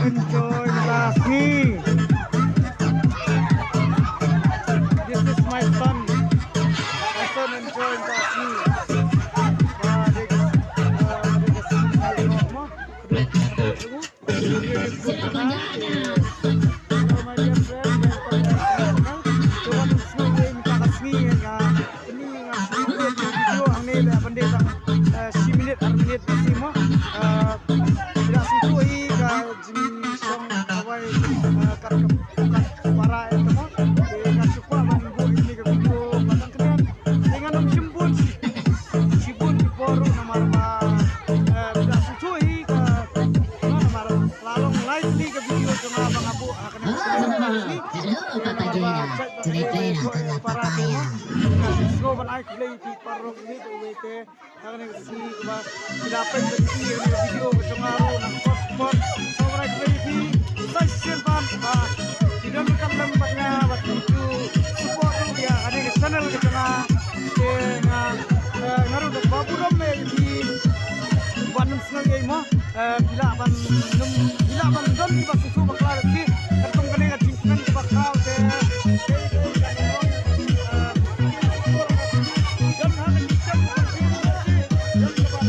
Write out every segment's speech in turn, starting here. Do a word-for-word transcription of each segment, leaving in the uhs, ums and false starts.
Enjoy la sngi. This is my son. My son enjoy la sngi. Ba dei, ba dei ka sngi mo. Shibun ki por ruh namar ba, eh, da sngewthuh hi ka, namar la long lai tylli ka video jong nga ba nga buh ha kane ka sngi. Hello, hello, papaya. Today, papaya, papaya. Nga sngewbha ban ai khublei ïa phi baroh kawei kawei te ha kane ka sngi kaba phi la peit ban ïohi ïa kane ka video ka jong nga ruh na ka por ka por. Sngewbha ban ai khublei ïa phi sa shisien pat ba phi don ryngkat lem bad nga bad phi ju support ruh ïa kane ka channel ka jong nga. Te nga, eh, nga ruh da kaba burom ïa phi ban nym sngew ei mo, eh, phi lah ban nym, phi lah ban don kiba sngewthuh bakla ïa phi. Katkum kane ka jingkmen kaba khraw te, eh, don ha ka jingkmen, don kaba,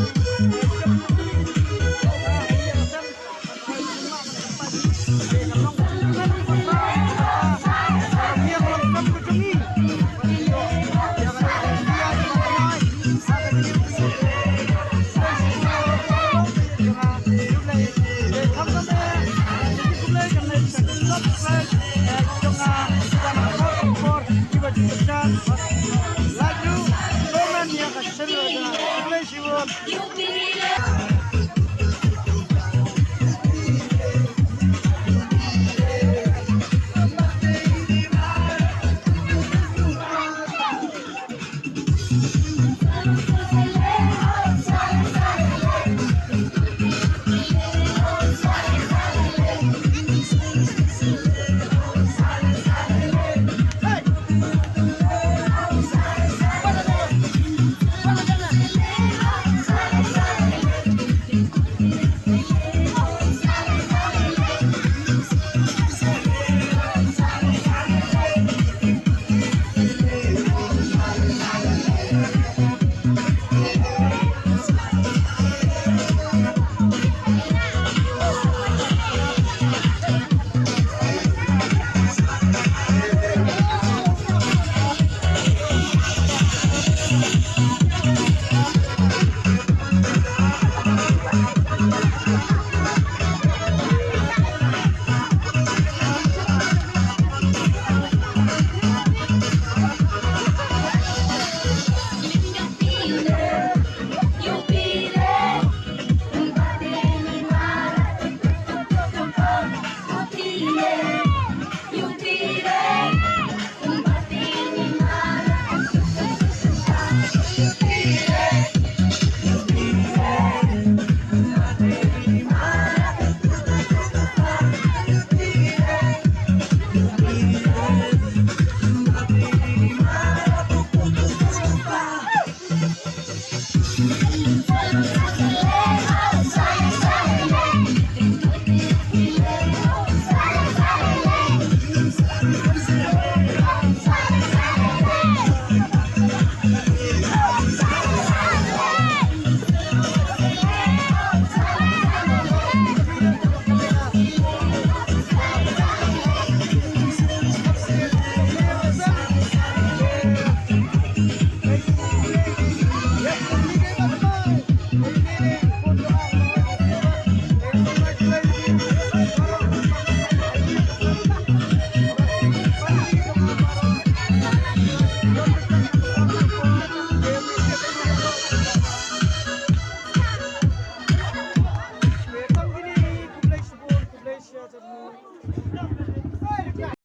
eh,